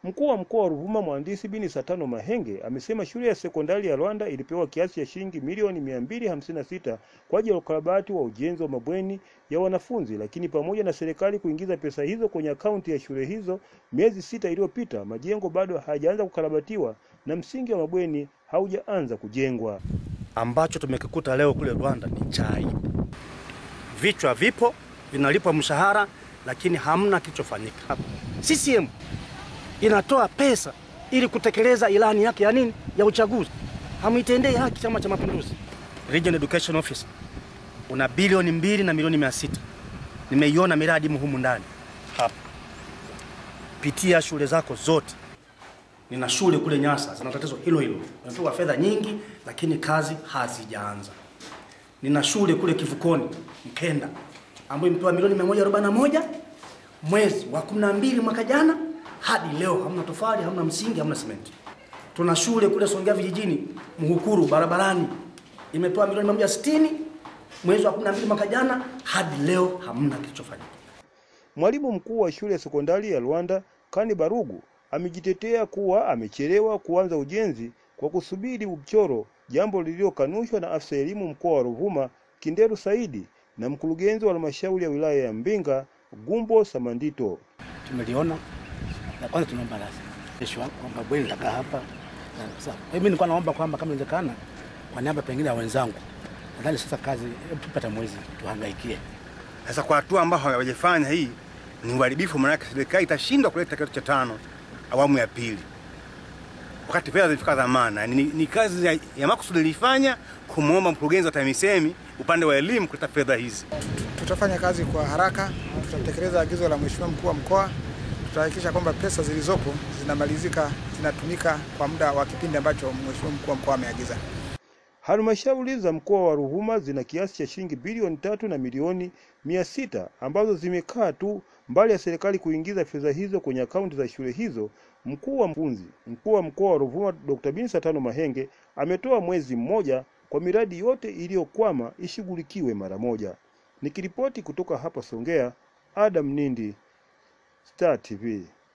Mkuu wa mkoa wa Ruvuma Mhandisi Bini Satano Mahenge amesema shule ya sekondari ya Rwanda ilipewa kiasi cha shilingi milioni 256 kwa ajili ya ukarabati wa ujenzi wa mabweni ya wanafunzi, lakini pamoja na serikali kuingiza pesa hizo kwenye akaunti ya shule hizo miezi 6 iliyopita, majengo bado hayajaanza kukarabatiwa na msingi wa mabweni haujaanza kujengwa. Ambacho tumekikuta leo kule Rwanda ni cha aibu. Vichwa vipo, vinalipwa mshahara, lakini hamna kilichofanyika. CCM inatoa pesa ili kutekeleza ilani yake ya nini? Ya uchaguzi. Hamuitendei haki Chama cha Mapinduzi. Region Education Office una bilioni 2 na milioni 600. Nimeiona miradi humu ndani hapa. Pitia shule zako zote. Nina shule kule Nyasa zina tatizo hilo hilo. Wanatoa fedha nyingi lakini kazi hazijaanza. Nina shule kule Kivukoni Mkenda ambayo imepewa milioni 141 mwezi wa 12 mwaka jana, hadi leo hamna tofali, hamna msingi, hamna simenti. Tuna shule kule Songea vijijini Muhukuru barabarani imepewa milioni 160 mwezi wa 12 mwaka jana, hadi leo hamna kilichofanyika. Mwalimu mkuu wa shule ya sekondari ya Rwanda Kani Barugu amejitetea kuwa amechelewa kuanza ujenzi kwa kusubiri mchoro, jambo lililokanushwa na afisa elimu mkoa wa Ruvuma Kinderu Saidi na mkurugenzi wa halmashauri ya wilaya ya Mbinga Gumbo Samandito. Tumeliona na kwanza tunaomba radhi kwamba bweni litakaa hapa. Sasa mimi nilikuwa naomba kwamba kama inawezekana kwa niaba pengine ya wenzangu, nadhani sasa kazi hebu tupate mwezi tuhangaikie. Sasa kwa hatua ambayo hawajafanya hii ni uharibifu, maana serikali itashindwa kuleta kidato cha 5 awamu ya pili wakati fedha zilifika dhamana. Ni kazi ya makusudi ilifanya kumuomba mkurugenzi wa TAMISEMI upande wa elimu kuleta fedha hizi. Tutafanya kazi kwa haraka, tutatekeleza agizo la Mheshimiwa Mkuu wa Mkoa, tutahakikisha kwamba pesa zilizopo zinamalizika, zinatumika kwa muda wa kipindi ambacho Mheshimiwa Mkuu wa Mkoa ameagiza. Halmashauri za mkoa wa Ruvuma zina kiasi cha shilingi bilioni 3 na milioni 600 ambazo zimekaa tu mbali ya serikali kuingiza fedha hizo kwenye akaunti za shule hizo. Mkuu wa mkoa wa Ruvuma Dr. Bini Satano Mahenge ametoa mwezi mmoja kwa miradi yote iliyokwama ishughulikiwe mara moja. Nikiripoti kutoka hapa Songea, Adam Nindi, Star TV.